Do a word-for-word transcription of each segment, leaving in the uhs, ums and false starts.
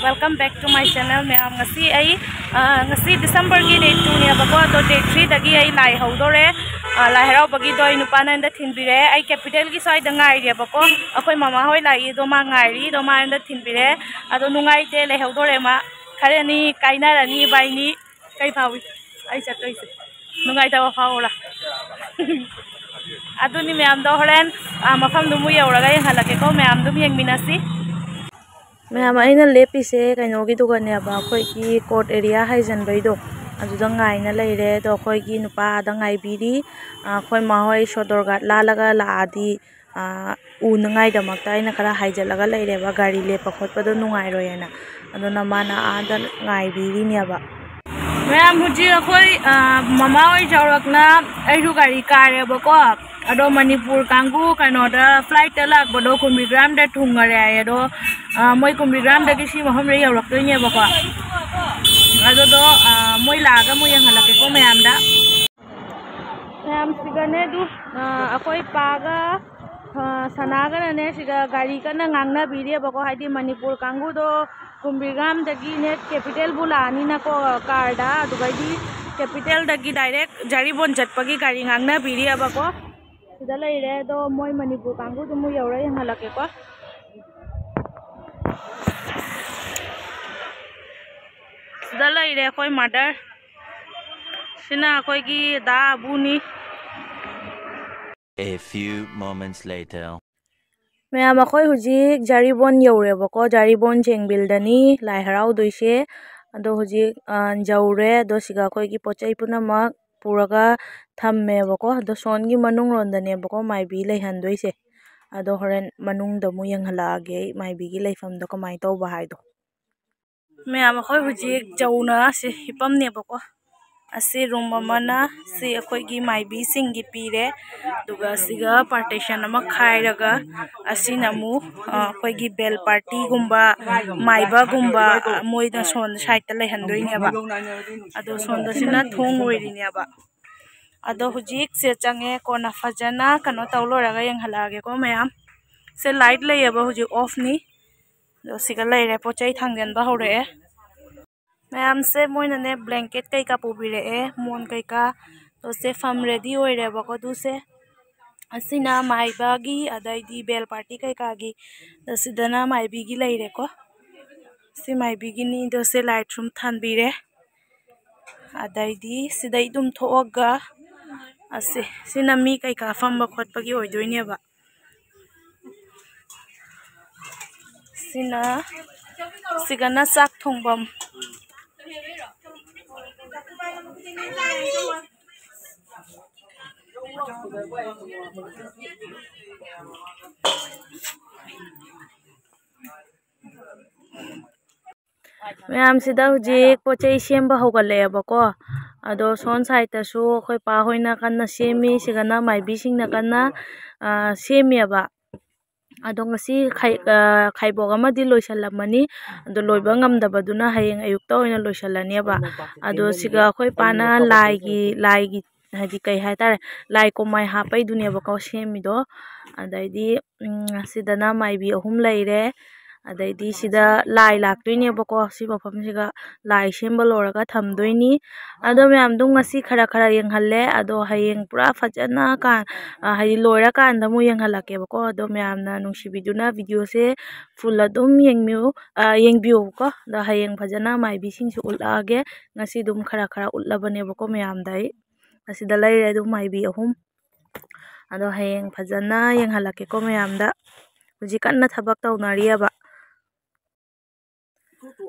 Welcome back to my channel, ꯃꯌꯥꯝ꯫ ꯉꯁꯤ ꯑꯩ, ꯑ, ꯉꯁꯤ December ꯒꯤ date two ꯅꯦꯕꯀꯣ, ꯑꯗꯣ date three ꯗꯒꯤ ꯑꯩ ꯂꯥꯏ ꯍꯧꯗꯣꯔꯦ꯫ ꯑ, ꯂꯥꯏ ꯍꯔꯥꯎꯕꯒꯤꯗꯣ ꯑꯩ ꯅꯨꯄꯥꯅ ꯑꯩꯉꯣꯟꯗ ꯊꯤꯟꯕꯤꯔꯦ꯫ ꯑꯩ capital ꯒꯤ ꯁ꯭ꯋꯥꯏꯗ ꯉꯥꯏꯔꯤꯑꯕꯀꯣ, ꯑꯩꯈꯣꯏ ꯃꯃꯥ ꯍꯣꯏ ꯂꯥꯛꯏ, ꯑꯗꯣ ꯃꯥ ꯉꯥꯏꯔꯤ, ꯑꯗꯣ ꯃꯥ ꯑꯩꯉꯣꯟꯗ ꯊꯤꯟꯕꯤꯔꯦ꯫ ꯑꯗꯣ ꯅꯨꯡꯉꯥꯏꯇꯦ, ꯂꯩꯍꯧꯗꯣꯔꯦ ꯃꯥ꯫ ꯈꯔꯅꯤ ꯀꯥꯏꯅꯔꯅꯤ ꯏꯕꯥꯏꯅꯤ꯫ ꯀꯩ ꯐꯥꯎꯏ ꯑꯩ ꯆꯠꯇꯣꯏꯁꯦ? ꯅꯨꯡꯉꯥꯏꯇꯕ ꯐꯥꯎꯕ꯭ꯔꯥ? ꯑꯗꯨꯅꯤ ꯃꯌꯥꯝꯗꯣ, ꯍꯣꯔꯦꯟ, ꯑ, ꯃꯐꯝꯗꯨ ꯑꯃꯨꯛ ꯌꯧꯔꯒ ꯌꯦꯡꯍꯜꯂꯛꯀꯦꯀꯣ, ꯃꯌꯥꯝꯗꯨꯝ ꯌꯦꯡꯃꯤꯟꯅꯁꯤ꯫ ꯃꯌꯥꯝ, ꯑꯩꯅ ꯂꯦꯞꯄꯤꯁꯦ ꯀꯩꯅꯣꯒꯤꯗꯨꯒꯅꯦꯕ, ꯑꯩꯈꯣꯏꯒꯤ court area ꯍꯥꯏꯖꯟꯕꯩꯗꯣ, ꯑꯗꯨꯗ ꯉꯥꯏꯅ ꯂꯩꯔꯦ꯫ ꯑꯗꯣ ꯑꯩꯈꯣꯏꯒꯤ ꯅꯨꯄꯥ ꯑꯥꯗ ꯉꯥꯏꯕꯤꯔꯤ꯫ ꯑ, ꯑꯩꯈꯣꯏ ꯃꯥ ꯍꯣꯏ ꯁꯣꯗꯣꯔꯒꯥꯠ ꯂꯥꯜꯂꯒ ꯂꯥꯛꯑꯗꯤ, ꯑ, ꯎꯅꯉꯥꯏꯗꯃꯛꯇ ꯑꯩꯅ ꯈꯔ ꯍꯥꯏꯖꯤꯜꯂꯒ ꯂꯩꯔꯦꯕ, ꯒꯥꯔꯤ ꯂꯦꯞꯄ ꯈꯣꯠꯄꯗꯣ ꯅꯨꯡꯉꯥꯏꯔꯣꯏꯅ꯫ ꯑꯗꯨꯅ ꯃꯥꯅ ꯑꯥꯗ ꯉꯥꯏꯕꯤꯔꯤꯅꯦꯕ꯫ ꯃꯌꯥꯝ, ꯍꯧꯖꯤꯛ ꯑꯩꯈꯣꯏ, ꯑ, ꯃꯃꯥ ꯍꯣꯏ ꯆꯥꯎꯔꯛꯅ ꯑꯩꯁꯨ ꯒꯥꯔꯤ ꯀꯥꯔꯦꯕꯀꯣ꯫ ꯑꯗꯣ ꯃꯅꯤꯄꯨꯔ ꯀꯥꯡꯕꯨ ꯀꯩꯅꯣꯗ flight ꯇ ꯂꯥꯛꯄꯗꯣ ꯀꯨꯝꯕꯤꯒ꯭ꯔꯥꯝꯗ ꯊꯨꯡꯉꯔꯦ ꯍꯥꯏꯌꯦ꯫ ꯑꯗꯣ, ꯑ, ꯃꯣꯏ ꯀꯨꯝꯕꯤꯒ꯭ꯔꯥꯝꯗꯒꯤ ꯁꯤ ꯃꯐꯝꯗ ꯌꯧꯔꯛꯇꯣꯏꯅꯦꯕꯀꯣ꯫ ꯑꯗꯨꯗꯣ, ꯑ, ꯃꯣꯏ ꯂꯥꯛꯑꯒ ꯑꯃꯨꯛ ꯌꯦꯡꯍꯜꯂꯛꯀꯦꯀꯣ ꯃꯌꯥꯝꯗ꯫ ꯃꯌꯥꯝꯁꯤꯒꯅꯦ ꯑꯗꯨ, ꯑ, ꯑꯩꯈꯣꯏ ꯄꯥꯒ, ꯑ, ꯁꯅꯥꯒꯅꯅꯦ ꯁꯤꯗ ꯒꯥꯔꯤ ꯀꯟꯅ ꯉꯥꯡꯅꯕꯤꯔꯤꯑꯕꯀꯣ꯫ ꯍꯥꯏꯗꯤ ꯃꯅꯤꯄꯨꯔ ꯀꯥꯡꯕꯨꯗꯣ ꯀꯨꯝꯕꯤꯒ꯭ꯔꯥꯝꯗꯒꯤꯅꯦ capital ꯕꯨ ꯂꯥꯛꯑꯅꯤꯅꯀꯣ, car ꯗ꯫ ꯑꯗꯨꯒꯩꯗꯤ capital ꯗꯒꯤ direct ꯖꯥꯔꯤꯕꯣꯟ ꯆꯠꯄꯒꯤ ꯒꯥꯔꯤ ꯉꯥꯡꯅꯕꯤꯔꯤꯑꯕꯀꯣ꯫ ꯁꯤꯗ ꯂꯩꯔꯦ꯫ ꯑꯗꯣ ꯃꯣꯏ ꯃꯅꯤꯄꯨꯔ ꯀꯥꯡꯕꯨꯗꯨ ꯑꯃꯨꯛ ꯌꯧꯔ ꯌꯦꯡꯍꯜꯂꯛꯀꯦꯀꯣ꯫ ꯁꯤꯗ ꯂꯩꯔꯦ ꯑꯩꯈꯣꯏ mother꯫ ꯁꯤꯅ ꯑꯩꯈꯣꯏꯒꯤ ꯗꯥ ꯑꯕꯨꯅꯤ꯫ A few moments later. ꯃꯌꯥꯝ, ꯑꯩꯈꯣꯏ ꯍꯧꯖꯤꯛ ꯖꯥꯔꯤꯕꯣꯟ ꯌꯧꯔꯦꯕꯀꯣ꯫ ꯖꯥꯔꯤꯕꯣꯟ ꯆꯦꯡꯕꯤꯜꯗꯅꯤ ꯂꯥꯏ ꯍꯔꯥꯎꯗꯣꯏꯁꯦ꯫ ꯑꯗꯣ ꯍꯧꯖꯤꯛ, ꯑ, ꯌꯧꯔꯦ꯫ ꯑꯗꯣ ꯁꯤꯒ ꯑꯩꯈꯣꯏꯒꯤ ꯄꯣꯠ ꯆꯩ ꯄꯨꯝꯅꯃꯛ ꯄꯨꯔꯒ ꯊꯝꯃꯦꯕꯀꯣ꯫ ꯑꯗꯣ ꯁꯣꯝꯒꯤ ꯃꯅꯨꯡ ꯂꯣꯝꯗꯅꯦꯕꯀꯣ ꯃꯥꯏꯕꯤ ꯂꯩꯍꯟꯗꯣꯏꯁꯦ꯫ ꯑꯗꯣ ꯍꯣꯔꯦꯟ ꯃꯅꯨꯡꯗ ꯑꯃꯨꯛ ꯌꯦꯡꯍꯜꯂꯛꯑꯒꯦ ꯑꯩ ꯃꯥꯏꯕꯤꯒꯤ ꯂꯩꯐꯝꯗꯣ ꯀꯃꯥꯏꯅ ꯇꯧꯕ ꯍꯥꯏꯗꯣ꯫ ꯃꯌꯥꯝ, ꯑꯩꯈꯣꯏ ꯍꯧꯖꯤꯛ ꯖꯧꯅ ꯁꯤ ꯍꯤꯞꯄꯝꯅꯦꯕꯀꯣ꯫ ꯑꯁꯤ room ꯑꯃꯅ ꯁꯤ ꯑꯩꯈꯣꯏꯒꯤ ꯃꯥꯏꯕꯤꯁꯤꯡꯒꯤ ꯄꯤꯔꯦ꯫ ꯑꯗꯨꯒ ꯁꯤꯒ partition ꯑꯃ ꯈꯥꯏꯔꯒ ꯑꯁꯤꯅ ꯑꯃꯨꯛ, ꯑ, ꯑꯩꯈꯣꯏꯒꯤ bell party ꯒꯨꯝꯕ, ꯃꯥꯏꯕꯒꯨꯝꯕ, ꯃꯣꯏꯅ ꯁꯣꯝ side ꯇ ꯂꯩꯍꯟꯗꯣꯏꯅꯦꯕ꯫ ꯑꯗꯣ ꯁꯣꯝꯗꯁꯤꯅ ꯊꯣꯡ ꯑꯣꯏꯔꯤꯅꯦꯕ꯫ ꯑꯗꯣ ꯍꯧꯖꯤꯛ ꯁꯦ ꯆꯪꯉꯦ, ꯀꯣꯟꯅ ꯐꯖꯅ ꯀꯩꯅꯣ ꯇꯧ ꯂꯣꯏꯔꯒ ꯌꯦꯡꯍꯜꯂꯛꯑꯒꯦꯀꯣ ꯃꯌꯥꯝ꯫ ꯁꯦ light ꯂꯩꯌꯦꯕ, ꯍꯧꯖꯤꯛ off ꯅꯤ꯫ ꯑꯗꯣ ꯁꯤꯒ ꯂꯩꯔꯦ, ꯄꯣꯠ ꯆꯩ ꯊꯥꯡꯖꯟꯕ ꯍꯧꯔꯛꯑꯦ꯫ ꯃꯌꯥꯝꯁꯦ ꯃꯣꯏꯅꯅꯦ blanket ꯀꯩꯀꯥ ꯄꯨꯕꯤꯔꯛꯑꯦ, ꯃꯣꯟ ꯀꯩꯀꯥ꯫ ꯑꯗꯣ ꯁꯦ ꯐꯝ ready ꯑꯣꯏꯔꯦꯕꯀꯣ꯫ ꯑꯗꯨꯁꯦ ꯑꯁꯤꯅ ꯃꯥꯏꯕꯒꯤ, ꯑꯗꯩꯗꯤ bell party ꯀꯩꯀꯥꯒꯤ꯫ ꯑꯗꯣ ꯁꯤꯗꯅ ꯃꯥꯏꯕꯤꯒꯤ ꯂꯩꯔꯦꯀꯣ꯫ ꯁꯤ ꯃꯥꯏꯕꯤꯒꯤꯅꯤ꯫ ꯑꯗꯣ ꯁꯦ light ꯁꯨꯝ ꯊꯥꯟꯕꯤꯔꯦ꯫ ꯑꯗꯩꯗꯤ ꯁꯤꯗꯩ ꯑꯗꯨꯝ ꯊꯣꯛꯑꯒ ꯑꯁꯦ, ꯁꯤꯅ ꯃꯤ ꯀꯩꯀꯥ ꯐꯝꯕ ꯈꯣꯠꯄꯒꯤ ꯑꯣꯏꯗꯣꯏꯅꯦꯕ꯫ ꯁꯤꯅ, ꯁꯤꯒꯅ ꯆꯥꯛ ꯊꯣꯡꯐꯝ꯫ ꯃꯌꯥꯝꯁꯤꯗ ꯍꯧꯖꯤꯛ ꯄꯣꯠ ꯆꯩ ꯁꯦꯝꯕ ꯍꯧꯒꯠꯂꯛꯑꯦꯕꯀꯣ꯫ ꯑꯗꯣ ꯁꯣꯝ sideꯇꯁꯨ ꯑꯩꯈꯣꯏ ꯄꯥ ꯍꯣꯏꯅ ꯀꯟꯅ ꯁꯦꯝꯃꯤ, ꯁꯤꯒꯅ ꯃꯥꯏꯕꯤꯁꯤꯡꯅ ꯀꯟꯅ, ꯑ, ꯁꯦꯝꯃꯤꯑꯕ꯫ ꯑꯗꯣ ꯉꯁꯤ ꯈꯩ-, ꯑ, ꯈꯥꯏꯕꯣꯛ ꯑꯃꯗꯤ ꯂꯣꯏꯁꯜꯂꯝꯃꯅꯤ꯫ ꯑꯗꯣ ꯂꯣꯏꯕ ꯉꯝꯗꯕꯗꯨꯅ ꯍꯌꯦꯡ ꯑꯌꯨꯛꯇ ꯑꯣꯏꯅ ꯂꯣꯏꯁꯜꯂꯅꯦꯕ꯫ ꯑꯗꯣ ꯁꯤꯒ ꯑꯩꯈꯣꯏ ꯄꯥꯅ ꯂꯥꯏꯒꯤ, ꯂꯥꯏꯒꯤ ꯍꯥꯏꯗꯤ ꯀꯩ ꯍꯥꯏꯇꯥꯔꯦ, ꯂꯥꯏ ꯀꯣꯃꯥꯏ ꯍꯥꯞꯄꯩꯗꯨꯅꯦꯕꯀꯣ ꯁꯦꯝꯃꯤꯗꯣ꯫ ꯑꯗꯩꯗꯤ, ꯎꯝ, ꯁꯤꯗꯅ ꯃꯥꯏꯕꯤ ꯑꯍꯨꯝ ꯂꯩꯔꯦ꯫ ꯑꯗꯩꯗꯤ ꯁꯤꯗ ꯂꯥꯏ ꯂꯥꯛꯇꯣꯏꯅꯦꯕꯀꯣ꯫ ꯁꯤ ꯃꯐꯝꯁꯤꯒ ꯂꯥꯏ ꯁꯦꯝꯕ ꯂꯣꯏꯔꯒ ꯊꯝꯗꯣꯏꯅꯤ꯫ ꯑꯗꯣ ꯃꯌꯥꯝꯗꯣ ꯉꯁꯤ ꯈꯔ ꯈꯔ ꯌꯦꯡꯍꯜꯂꯦ꯫ ꯑꯗꯣ ꯍꯌꯦꯡ ꯄꯨꯔꯥ ꯐꯖꯅ ꯀꯥ-, ꯑ, ꯍꯥꯏꯗꯤ ꯂꯣꯏꯔꯀꯥꯟꯗ ꯑꯃꯨꯛ ꯌꯦꯡꯍꯜꯂꯛꯀꯦꯕꯀꯣ꯫ ꯑꯗꯣ ꯃꯌꯥꯝꯅ ꯅꯨꯡꯁꯤꯕꯤꯗꯨꯅ videoꯁꯦ full ꯑꯗꯨꯝ ꯌꯦꯡꯕꯤꯌꯨ, ꯑ, ꯌꯦꯡꯕꯤꯌꯨꯀꯣ꯫ ꯑꯗꯣ ꯍꯌꯦꯡ ꯐꯖꯅ ꯃꯥꯏꯕꯤꯁꯤꯡꯁꯨ ꯎꯠꯂꯛꯑꯒꯦ꯫ ꯉꯁꯤ ꯑꯗꯨꯝ ꯈꯔ ꯈꯔ ꯎꯠꯂꯕꯅꯦꯕꯀꯣ ꯃꯌꯥꯝꯗ ꯑꯩ꯫ ꯑꯁꯤꯗ ꯂꯩꯔꯦ ꯑꯗꯨꯝ ꯃꯥꯏꯕꯤ ꯑꯍꯨꯝ꯫ ꯑꯗꯣ ꯍꯌꯦꯡ ꯐꯖꯅ ꯌꯦꯡꯍꯜꯂꯛꯀꯦꯀꯣ ꯃꯌꯥꯝꯗ꯫ ꯍꯧꯖꯤꯛ ꯀꯟꯅ ꯊꯕꯛ ꯇꯧꯅꯔꯤꯑꯕ꯫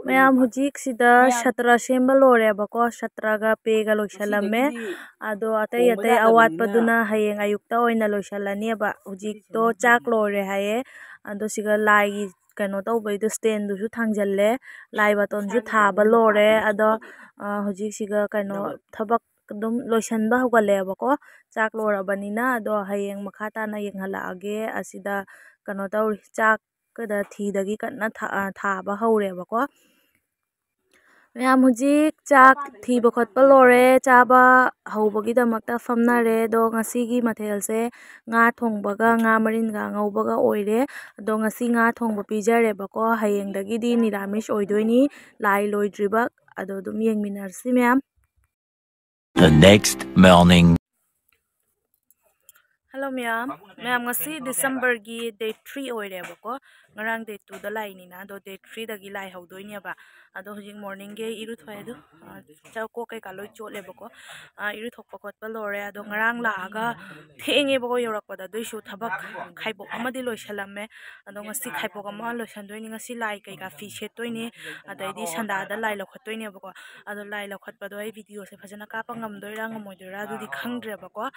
ꯃꯌꯥꯝ ꯍꯧꯖꯤꯛ ꯁꯤꯗ ꯁꯇ꯭ꯔ ꯁꯦꯝꯕ ꯂꯣꯏꯔꯦꯕꯀꯣ꯫ ꯁꯇ꯭ꯔꯒ ꯄꯦꯒ ꯂꯣꯏꯁꯜꯂꯝꯃꯦ꯫ ꯑꯗꯣ ꯑꯇꯩ ꯑꯇꯩ ꯑꯋꯥꯠꯄꯗꯨꯅ ꯍꯌꯦꯡ ꯑꯌꯨꯛꯇ ꯑꯣꯏꯅ ꯂꯣꯏꯁꯜꯂꯅꯦꯕ꯫ ꯍꯧꯖꯤꯛꯇꯣ ꯆꯥꯛ ꯂꯣꯏꯔꯦ ꯍꯥꯏꯌꯦ꯫ ꯑꯗꯣ ꯁꯤꯒ ꯂꯥꯏꯒꯤ ꯀꯩꯅꯣ ꯇꯧꯕꯩꯗꯣ standꯗꯨꯁꯨ ꯊꯥꯡꯖꯜꯂꯦ꯫ ꯂꯥꯏ ꯕꯥꯇꯣꯟꯁꯨ ꯊꯥꯕ ꯂꯣꯏꯔꯦ꯫ ꯑꯗꯣ, ꯑ, ꯍꯧꯖꯤꯛ ꯁꯤꯒ ꯀꯩꯅꯣ ꯊꯕꯛ ꯑꯗꯨꯝ ꯂꯣꯏꯁꯟꯕ ꯍꯧꯒꯠꯂꯛꯑꯦꯕꯀꯣ꯫ ꯆꯥꯛ ꯂꯣꯏꯔꯕꯅꯤꯅ꯫ ꯑꯗꯣ ꯍꯌꯦꯡ ꯃꯈꯥ ꯇꯥꯅ ꯌꯦꯡꯍꯜꯂꯛꯑꯒꯦ꯫ ꯑꯁꯤꯗ ꯀꯩꯅꯣ ꯇꯧꯔꯤ, ꯆꯥꯛꯀꯗ ꯊꯤꯗꯒꯤ ꯀꯟꯅ ꯊꯥ-, ꯑ, ꯊꯥꯕ ꯍꯧꯔꯦꯕꯀꯣ꯫ ꯃꯌꯥꯝ ꯍꯧꯖꯤꯛ ꯆꯥꯛ ꯊꯤꯕ ꯈꯣꯠꯄ ꯂꯣꯏꯔꯦ, ꯆꯥꯕ ꯍꯧꯕꯒꯤꯗꯃꯛꯇ ꯐꯝꯅꯔꯦ꯫ ꯑꯗꯣ ꯉꯁꯤꯒꯤ ꯃꯊꯦꯜꯁꯦ ꯉꯥ ꯊꯣꯡꯕꯒ ꯉꯥ ꯃꯔꯤꯟꯒ ꯉꯧꯕꯒ ꯑꯣꯏꯔꯦ꯫ ꯑꯗꯣ ꯉꯁꯤ ꯉꯥ ꯊꯣꯡꯕ ꯄꯤꯖꯔꯦꯕꯀꯣ, ꯍꯌꯦꯡꯗꯒꯤꯗꯤ ꯅꯤꯔꯥꯃꯤꯁ ꯑꯣꯏꯗꯣꯏꯅꯤ, ꯂꯥꯏ ꯂꯣꯏꯗ꯭ꯔꯤꯕ꯫ ꯑꯗꯣ ꯑꯗꯨꯝ ꯌꯦꯡꯃꯤꯟꯅꯔꯁꯤ ꯃꯌꯥꯝ꯫ The next morning. Hello ꯃꯌꯥꯝ, ꯃꯌꯥꯝ ꯉꯁꯤ ꯗꯤꯁꯦꯝꯕꯔꯒꯤ ꯗꯦꯠ ꯊ꯭ꯔꯤ ꯑꯣꯏꯔꯦꯕꯀꯣ꯫ ꯉꯔꯥꯡ ꯗꯦꯠ ꯇꯨꯗ ꯂꯥꯛꯏꯅꯤꯅ, ꯑꯗꯣ ꯗꯦꯠ ꯊ꯭ꯔꯤꯗꯒꯤ ꯂꯥꯏ ꯍꯧꯗꯣꯏꯅꯦꯕ꯫ ꯑꯗꯣ ꯍꯧꯖꯤꯛ ꯃꯣꯔꯅꯤꯡꯒꯤ ꯏꯔꯨꯊꯣꯛꯑꯦ ꯑꯗꯨ, ꯑ, ꯆ-, ꯀꯣꯛ ꯀꯩꯀꯥ ꯂꯣꯏ ꯆꯣꯠꯂꯦꯕꯀꯣ꯫ ꯑ, ꯏꯔꯨꯊꯣꯛꯄ ꯈꯣꯠꯄ ꯂꯣꯏꯔꯦ꯫ ꯑꯗꯣ ꯉꯔꯥꯡ ꯂꯥꯛꯑꯒ ꯊꯦꯡꯉꯦꯕꯀꯣ ꯌꯧꯔꯛꯄꯗ, ꯑꯗꯨꯏꯁꯨ ꯊꯕꯛ ꯈꯥꯏꯕꯣꯛ ꯑꯃꯗꯤ ꯂꯣꯏꯁꯜꯂꯝꯃꯦ꯫ ꯑꯗꯣ ꯉꯁꯤ ꯈꯥꯏꯕꯣꯛ ꯑꯃ ꯂꯣꯏꯁꯟꯗꯣꯏꯅꯤ꯫ ꯉꯁꯤ ꯂꯥꯏ ꯀꯩꯀꯥ ꯐꯤ ꯁꯦꯠꯇꯣꯏꯅꯤ, ꯑꯗꯩꯗꯤ ꯁꯟꯗꯥꯗ ꯂꯥꯏ ꯂꯧꯈꯠꯇꯣꯏꯅꯦꯕꯀꯣ꯫ ꯑꯗꯣ ꯂꯥꯏ ꯂꯧꯈꯠꯄꯗꯣ ꯑꯩ ꯚꯤꯗꯤꯑꯣꯁꯦ ꯐꯖꯅ ꯀꯥꯞꯄ ꯉꯝꯗꯣꯏꯔꯥ ꯉꯝꯃꯣꯏꯗꯣꯏꯔꯥ ꯑꯗꯨꯗꯤ ꯈꯪꯗ꯭ꯔꯦꯕꯀꯣ꯫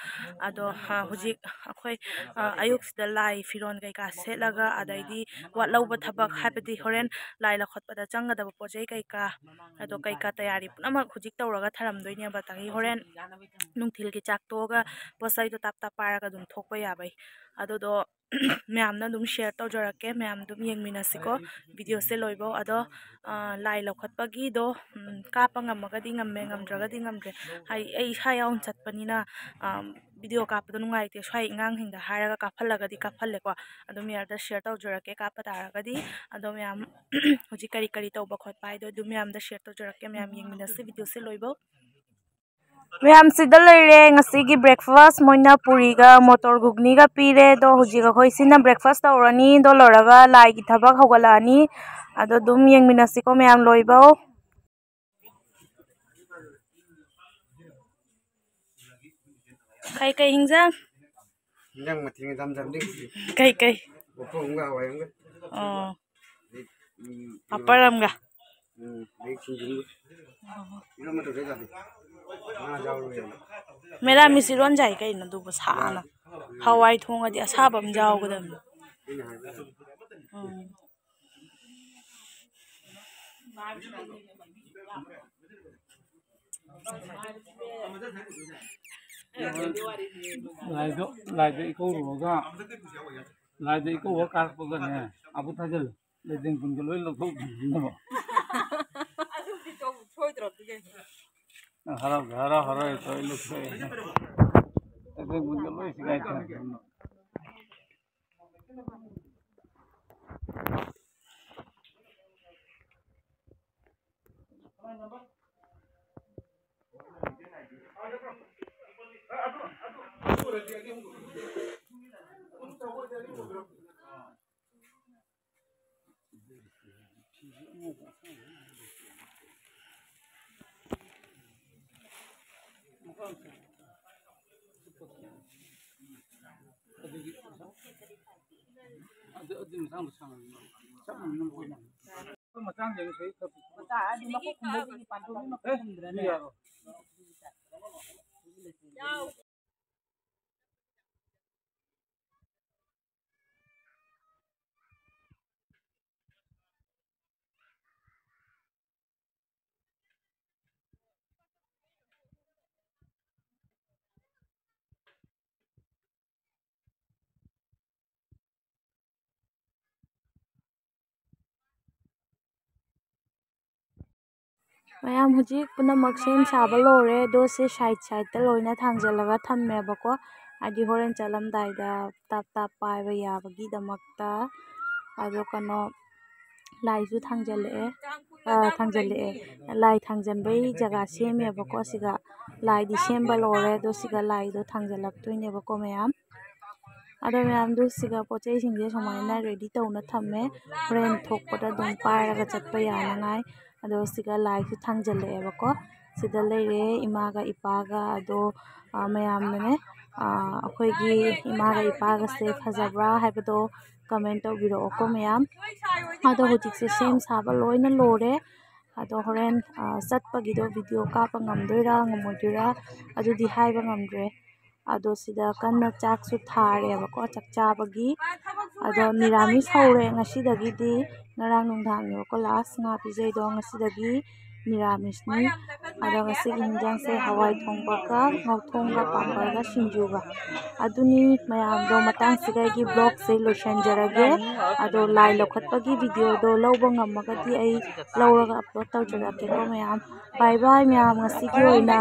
ꯑꯗꯣ, ꯑ, ꯍꯧꯖꯤꯛ ꯑꯩꯈꯣꯏ, ꯑ, ꯑꯌꯨꯛꯁꯤꯗ ꯂꯥꯏ ꯐꯤꯔꯣꯜ ꯀꯩꯀꯥ ꯁꯦꯠꯂꯒ, ꯑꯗꯩꯗꯤ ꯋꯥꯠꯍꯧꯕ ꯊꯕꯛ, ꯍꯥꯏꯕꯗꯤ ꯍꯣꯔꯦꯟ ꯂꯥꯏ ꯂꯧꯈꯠꯄꯗ ꯆꯪꯒꯗꯕ ꯄꯣꯠ ꯆꯩ ꯀꯩꯀꯥ, ꯑꯗꯣ ꯀꯩꯀꯥ ꯇꯌꯥꯔꯤ ꯄꯨꯝꯅꯃꯛ ꯍꯧꯖꯤꯛ ꯇꯧꯔꯒ ꯊꯔꯝꯗꯣꯏꯅꯦꯕ꯫ ꯑꯗꯒꯤ ꯍꯣꯔꯦꯟ ꯅꯨꯡꯊꯤꯜꯒꯤ ꯆꯥꯛ ꯇꯣꯛꯑꯒ ꯄꯣꯠ ꯆꯩꯗꯣ ꯇꯥꯞ ꯇꯥꯞ ꯄꯥꯏꯔꯒ ꯑꯗꯨꯝ ꯊꯣꯛꯄ ꯌꯥꯕꯩ꯫ ꯑꯗꯨꯗꯣ ꯃꯌꯥꯝꯅ ꯑꯗꯨꯝ ꯁꯤꯌꯔ ꯇꯧꯖꯔꯛꯀꯦ, ꯃꯌꯥꯝ ꯑꯗꯨꯝ ꯌꯦꯡꯃꯤꯟꯅꯁꯤꯀꯣ ꯚꯤꯗꯤꯑꯣꯁꯦ ꯂꯣꯏꯕꯧ꯫ ꯑꯗꯣ, ꯑ, ꯂꯥꯏ ꯂꯧꯈꯠꯄꯒꯤꯗꯣ, ꯎꯝ, ꯀꯥꯞꯄ ꯉꯝꯃꯒꯗꯤ ꯉꯝꯃꯦ, ꯉꯝꯗ꯭ꯔꯒꯗꯤ ꯉꯝꯗ꯭ꯔꯦ꯫ ꯍꯥꯏꯗꯤ ꯑꯩ ꯏꯁꯥ ꯌꯥꯎꯅ ꯆꯠꯄꯅꯤꯅ, ꯑ, ꯚꯤꯗꯤꯑꯣ ꯀꯥꯞꯄꯗꯣ ꯅꯨꯡꯉꯥꯏꯇꯦ꯫ ꯁ꯭ꯋꯥꯏ ꯑꯉꯥꯡꯁꯤꯡꯗ ꯍꯥꯏꯔꯒ ꯀꯥꯞꯍꯜꯂꯒꯗꯤ ꯀꯥꯞꯍꯜꯂꯦꯀꯣ꯫ ꯑꯗꯨ ꯃꯌꯥꯝꯗ ꯁꯤꯌꯔ ꯇꯧꯖꯔꯛꯀꯦ ꯀꯥꯞꯄ ꯇꯥꯔꯒꯗꯤ꯫ ꯑꯗꯣ ꯃꯌꯥꯝ ꯍꯧꯖꯤꯛ ꯀꯔꯤ ꯀꯔꯤ ꯇꯧꯕ ꯈꯣꯠꯄ ꯍꯥꯏꯗꯣ ꯑꯗꯨ ꯃꯌꯥꯝꯗ ꯁꯤꯌꯔ ꯇꯧꯖꯔꯛꯀꯦ, ꯃꯌꯥꯝ ꯌꯦꯡꯃꯤꯟꯅꯁꯤ ꯚꯤꯗꯤꯑꯣꯁꯦ ꯂꯣꯏꯕꯧ꯫ ꯃꯌꯥꯝ ꯁꯤꯗ ꯂꯩꯔꯦ꯫ ꯉꯁꯤꯒꯤ ꯕ꯭ꯔꯦꯛꯐꯥꯁ ꯃꯣꯏꯅ ꯄꯨꯔꯤꯒ ꯃꯣꯇꯣꯔ ꯘꯨꯒꯅꯤꯒ ꯄꯤꯔꯦ꯫ ꯑꯗꯣ ꯍꯧꯖꯤꯛ ꯑꯩꯈꯣꯏ ꯁꯤꯅ ꯕ꯭ꯔꯦꯛꯐꯥꯁ ꯇꯧꯔꯅꯤ꯫ ꯑꯗꯣ ꯂꯣꯏꯔꯒ ꯂꯥꯏꯒꯤ ꯊꯕꯛ ꯍꯧꯒꯠꯂꯛꯑꯅꯤ꯫ ꯑꯗꯣ ꯑꯗꯨꯝ ꯌꯦꯡꯃꯤꯟꯅꯁꯤꯀꯣ ꯃꯌꯥꯝ ꯂꯣꯏꯕꯧ꯫ ꯀꯩ ꯀꯩ ꯍꯤꯟꯖꯥꯡ? ꯏꯟꯖꯥꯡ ꯃꯊꯦꯜ ꯌꯥꯝ ꯌꯥꯝꯗꯦ ꯉꯁꯤꯗꯤ꯫ ꯀꯩ ꯀꯩ? ꯑꯣꯛꯊꯣꯡ ꯑꯃꯒ ꯍꯋꯥꯏ ꯑꯃꯒ꯫ ꯑꯣ꯫ ꯑꯗꯩ, ꯎꯝ, ꯄꯥꯄꯔ ꯑꯃꯒ꯫ ꯎꯝ, ꯑꯗꯩ ꯁꯤꯡꯖꯨ ꯑꯃꯒ꯫ ꯏꯔꯣꯟꯕ ꯇꯧꯗ ꯌꯥꯗꯦ꯫ ꯉꯥ ꯌꯥꯎꯔꯣꯏꯅ꯫ ꯃꯦꯔꯥꯃꯤꯁ ꯏꯔꯣꯟ ꯌꯥꯏ ꯀꯩꯅꯣ ꯑꯗꯨꯕꯨ ꯁꯥꯅ꯫ ꯍꯋꯥꯏ ꯊꯣꯡꯉꯗꯤ ꯑꯁꯥꯕ ꯑꯃ ꯌꯥꯎꯒꯗꯕꯅꯤ꯫ ꯑꯩꯅ ꯍꯥꯏꯕꯗ꯫ ꯎꯝ꯫ ꯂꯥꯏꯗꯣ, ꯂꯥꯏꯗꯣ ꯏꯀꯧꯔꯨꯔꯒ, ꯂꯥꯏꯗꯣ ꯏꯀꯧꯔ ꯀꯥꯔꯛꯄꯒꯅꯦ, ꯑꯕꯨ ꯊꯥꯖꯤꯜꯂꯨ꯫ ꯂꯩꯇꯦꯡ ꯀꯨꯟꯒ ꯂꯣꯏ ꯂꯧꯊꯣꯛꯈꯤꯕꯅꯦꯕ꯫ ꯍꯔꯥꯎꯒꯦ, ꯍꯔꯥꯎ ꯍꯔꯥꯎ ꯇꯧꯔ ꯂꯣꯏꯁꯤꯜꯂꯛꯑꯦ꯫ ꯑꯩꯈꯣꯏ ꯃꯨꯟꯒ ꯂꯣꯏ ꯁꯤꯒꯥꯏ ꯊꯝꯃꯦ꯫ ꯃꯌꯥꯝ, ꯍꯧꯖꯤꯛ ꯄꯨꯝꯅꯃꯛ ꯁꯦꯝ ꯁꯥꯕ ꯂꯣꯏꯔꯦ꯫ ꯑꯗꯣ ꯁꯤ ꯁꯥꯏꯠ ꯁꯥꯏꯠꯇ ꯂꯣꯏꯅ ꯊꯥꯡꯖꯜꯂꯒ ꯊꯝꯃꯦꯕꯀꯣ, ꯍꯥꯏꯗꯤ ꯍꯣꯔꯦꯟ ꯆꯠꯂꯝꯗꯥꯏꯗ ꯇꯥꯞ ꯇꯥꯞ ꯄꯥꯏꯕ ꯌꯥꯕꯒꯤꯗꯃꯛꯇ꯫ ꯑꯗꯣ ꯀꯩꯅꯣ, ꯂꯥꯏꯁꯨ ꯊꯥꯡꯖꯜꯂꯛꯑꯦ, ꯑ, ꯊꯥꯡꯖꯜꯂꯛꯑꯦ꯫ ꯂꯥꯏ ꯊꯥꯡꯖꯟꯕꯩ ꯖꯒꯥ ꯁꯦꯝꯃꯦꯕꯀꯣ꯫ ꯁꯤꯒ ꯂꯥꯏꯗꯤ ꯁꯦꯝꯕ ꯂꯣꯏꯔꯦ, ꯑꯗꯣ ꯁꯤꯒ ꯂꯥꯏꯗꯣ ꯊꯥꯡꯖꯜꯂꯛꯇꯣꯏꯅꯦꯕꯀꯣ ꯃꯌꯥꯝ꯫ ꯑꯗꯣ ꯃꯌꯥꯝꯗꯨ ꯁꯤꯒ ꯄꯣꯠ ꯆꯩꯁꯤꯡꯁꯦ ꯁꯨꯃꯥꯏꯅ ꯔꯦꯗꯤ ꯇꯧꯅ ꯊꯝꯃꯦ, ꯍꯣꯔꯦꯟ ꯊꯣꯛꯄꯗ ꯑꯗꯨꯝ ꯄꯥꯏꯔꯒ ꯆꯠꯄ ꯌꯥꯅꯉꯥꯏ꯫ ꯑꯗꯣ ꯁꯤꯒ ꯂꯥꯏꯁꯨ ꯊꯥꯡꯖꯜꯂꯛꯑꯦꯕꯀꯣ꯫ ꯁꯤꯗ ꯂꯩꯔꯦ ꯏꯃꯥꯒ ꯏꯄꯥꯒ꯫ ꯑꯗꯣ, ꯑ, ꯃꯌꯥꯝꯅꯅꯦ, ꯑ, ꯑꯩꯈꯣꯏꯒꯤ ꯏꯃꯥꯒ ꯏꯄꯥꯒꯁꯦ ꯐꯖꯕ꯭ꯔꯥ ꯍꯥꯏꯕꯗꯣ ꯀꯃꯦꯟ ꯇꯧꯕꯤꯔꯛꯑꯣꯀꯣ ꯃꯌꯥꯝ꯫ ꯑꯗꯣ ꯍꯧꯖꯤꯛꯁꯦ ꯁꯦꯝ ꯁꯥꯕ ꯂꯣꯏꯅ ꯂꯣꯏꯔꯦ꯫ ꯑꯗꯣ ꯍꯣꯔꯦꯟ, ꯑ, ꯆꯠꯄꯒꯤꯗꯣ ꯚꯤꯗꯤꯑꯣ ꯀꯥꯞꯄ ꯉꯝꯗꯣꯏꯔꯥ ꯉꯝꯃꯣꯏꯗꯣꯏꯔꯥ ꯑꯗꯨꯗꯤ ꯍꯥꯏꯕ ꯉꯝꯗ꯭ꯔꯦ꯫ ꯑꯗꯣ ꯁꯤꯗ ꯀꯟꯅ ꯆꯥꯛꯁꯨ ꯊꯥꯔꯦꯕꯀꯣ, ꯆꯥꯛ ꯆꯥꯕꯒꯤ꯫ ꯑꯗꯣ ꯃꯤꯔꯥꯃꯤꯁ ꯍꯧꯔꯦ ꯉꯁꯤꯗꯒꯤꯗꯤ꯫ ꯉꯔꯥꯡ ꯅꯨꯡꯗꯥꯡꯅꯦꯕꯀꯣ ꯂꯥꯁ ꯉꯥ ꯄꯤꯖꯩꯗꯣ꯫ ꯉꯁꯤꯗꯒꯤ ꯅꯤꯔꯥꯃꯤꯁꯅꯤ꯫ ꯑꯗꯣ ꯉꯁꯤꯒꯤ ꯍꯤꯟꯖꯥꯡꯁꯦ ꯍꯋꯥꯏ ꯊꯣꯡꯕꯒ ꯉꯧꯊꯣꯡꯒ ꯄꯥꯄꯔꯒ ꯁꯤꯡꯖꯨꯒ꯫ ꯑꯗꯨꯅꯤ ꯃꯌꯥꯝꯗꯣ, ꯃꯇꯥꯡꯁꯤꯗ ꯑꯩꯒꯤ vlogꯁꯦ ꯂꯣꯏꯁꯤꯟꯖꯔꯒꯦ꯫ ꯑꯗꯣ ꯂꯥꯏ ꯂꯧꯈꯠꯄꯒꯤ videoꯗꯣ ꯂꯧꯕ ꯉꯝꯃꯒꯗꯤ ꯑꯩ ꯂꯧꯔꯒ upload ꯇꯧꯖꯔꯛꯀꯦꯀꯣ ꯃꯌꯥꯝ꯫ Bye bye ꯃꯌꯥꯝ, ꯉꯁꯤꯒꯤ ꯑꯣꯏꯅ꯫